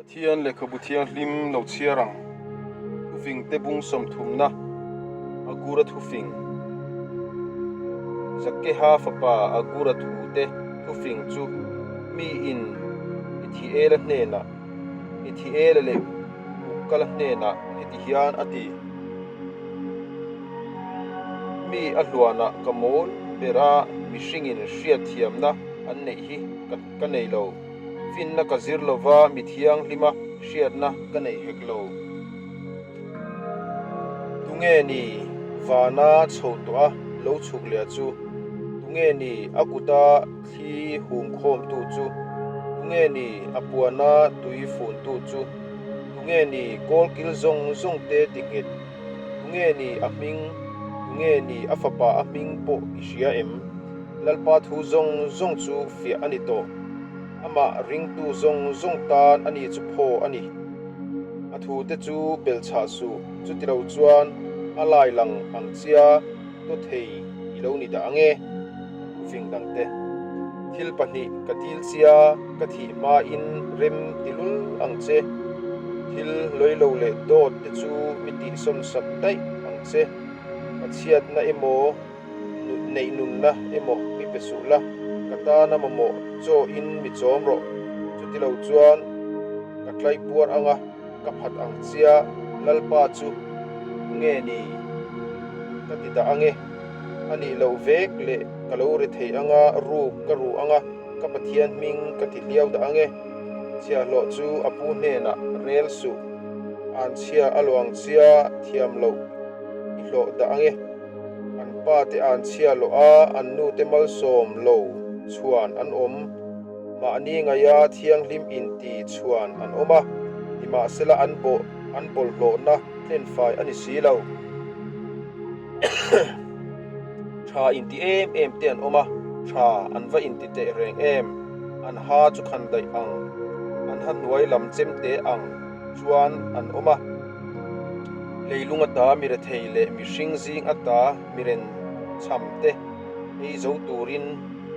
Pathian lehkhabu thianghlim lo chhiar ang. Thufing te bung sawmthumna Agura thufing. Zakeha fapa Agura thute thufing chu miin Ithiela hnenah, Ithiela leh Ukala hnenah heti hian a ti. Mi a hluanah ka mawl ber a, mihringin hriatthiamna an neih hi ka nei lo. Finna ka zir lova mi thianghlima hriatna ka nei hek lo. Tunge ni vana chho tawh a lo chhuk leh chu? Tunge ni a kuta thli hum khawmtu chu? Tunge ni a puana tui funtu chu? Tunge ni kawlkil zawng zawng te ti nghet? Tunge ni a hming? Tunge ni a fapa a hming pawh i hria em? Lalpa thu zawng zawng chu fiah a ni tawh. Amah ringtu zawng zawng tan a ni chu phaw a ni. A thute chu belchhah suh, chutilo chuan a lai lang ang chia taw thei i lo ni dah ange. Thufing dangte. Thil pahnih ka dil chia ka thih hmain rem ti lul ang che. Thil lawilo leh dawt te chu mi tihsawn sak daih ang che. Ka chhiatna emaw Neih nunna emaw mi pe suh la, ka tana mamawh chaw in mi chawm rawh. Chutilo chuan ka tlai puar anga ka phat ang chia Lalpa chu nge ni ka ti dah ange. A nih loh vek leh ka lo ri thei anga ruk ka ru anga ka Pathian hming ka ti hliau dah ange. Chhiahhlawh chu a pu hnenah rel suh, anchhia a luang chia thiam loh i hlawh dah ange. An pa te an chhia loh a, an nu te malsawm lo chhuan an awm. Mahni ngaia thianghlim inti chhuan an awm a, nimahsela an bawh an bawlhhlawhna tlenfai a ni si lo. Tha inti em em te an awm a, tha an va inti teh reng em? An ha chu khan daih ang, an ha hnuai lam chem te ang chuan an awm a. Leilung ata mi rethei leh mihring zing ata mi ren chham te ei zo turin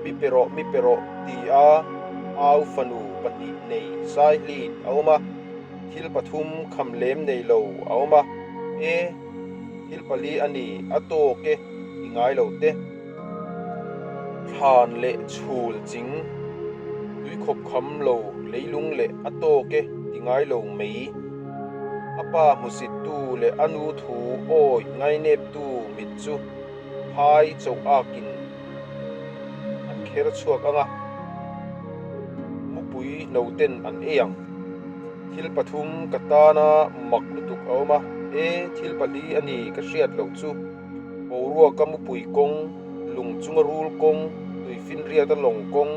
mi pe rawh mi pe rawh ti a au fanu pahnih nei Saihlit a awm a, thil pathum kham lem nei lo a awm a, e thil pali a ni a tawk e i ngai lo te. Thlan leh chhul ching tuikhawp kham lo leilung leh a tawk e ti ngai lo mai. A pa hmusittu leh a nu thu awi ngaineptu mit chu phai choh akin an kher chhuak ang a, mupui noten an ei ang. Thil pathum ka tana mak lutuk a awm a, e thil pali a ni ka hriat loh chu. Boruaka mupui kawng, lung chunga rul kawng, tuifinriata lawng kawng,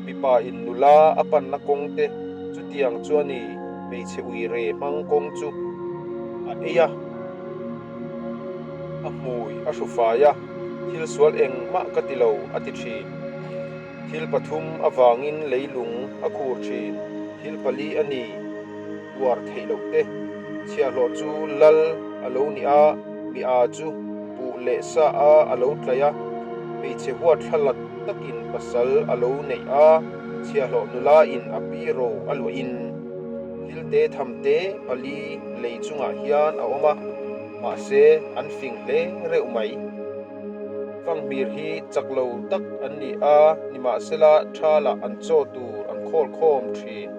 mipa in nula a panna kawng te chutiang chu a ni, hmeichhe uire hmang kawng chu a ei a, a hmui a hru fai a, thil sual engmah ka ti lo a ti thin. Thil pathum avangin leilung a khur thin, thil pali a ni, tuar theih loh te. Chhiahhlawh chu lal a lo ni a, mi a chu buh leh sa a a lo tlaih a, hmeichhe huat thla lat takin pasal a lo neih a, chhiahhlawh nula in a pi ro a luah in thil te tham te pali lei chungah hian a awm a, mahse an fing hle reuh mai. Fanghmir hi chak lo tak an ni a, nimahsela tha lah an chaw tur an khawl khawm thin.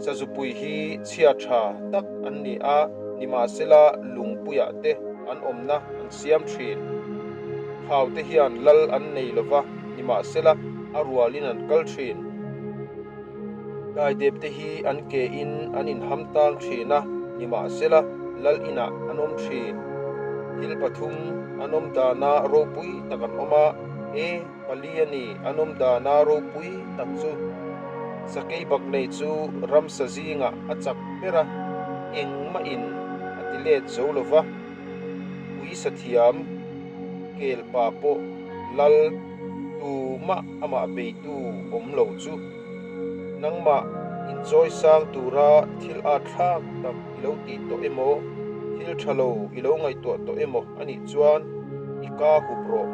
Sazupui hi chhia tha tak an ni a, nimahsela lungpuiah te an awmna an siam thin. Thau te hian lal an nei lova, nimahsela a rualin an kal thin. Daidep te hi an ke in an inham tang thin a, nimahsela lal inah an awm thin. Thil pathum an awm dana ropui tak an awm a, e, pali a ni, an awm dana ropui tak chu. Sakei bak nei chu ramsa zingah a chak ber a, engmah in a ti let zo lo va, ui sathiam kelpa pawh lal tumah amah beitu awm lo chu. Nangmah inchawi sang tura thil at thlak tak i lo tih tawh emaw, thil tha lo i lo ngaihtuah tawh emaw a nih chuan i ka hup rawh.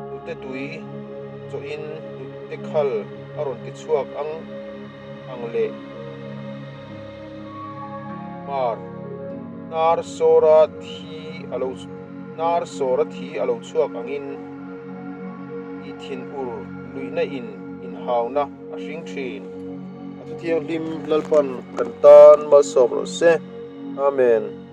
Hnute tui chawhin hnute khal a rawn ti chhuak ang ang leh. Hmar, Hnar sawra thi a lo hnar sawra thi a lo chhuak angin i thin ur luihna in inhauna a hring thin. A thuthianghlim Lalpan kan tan malsawm rawh se. Amen.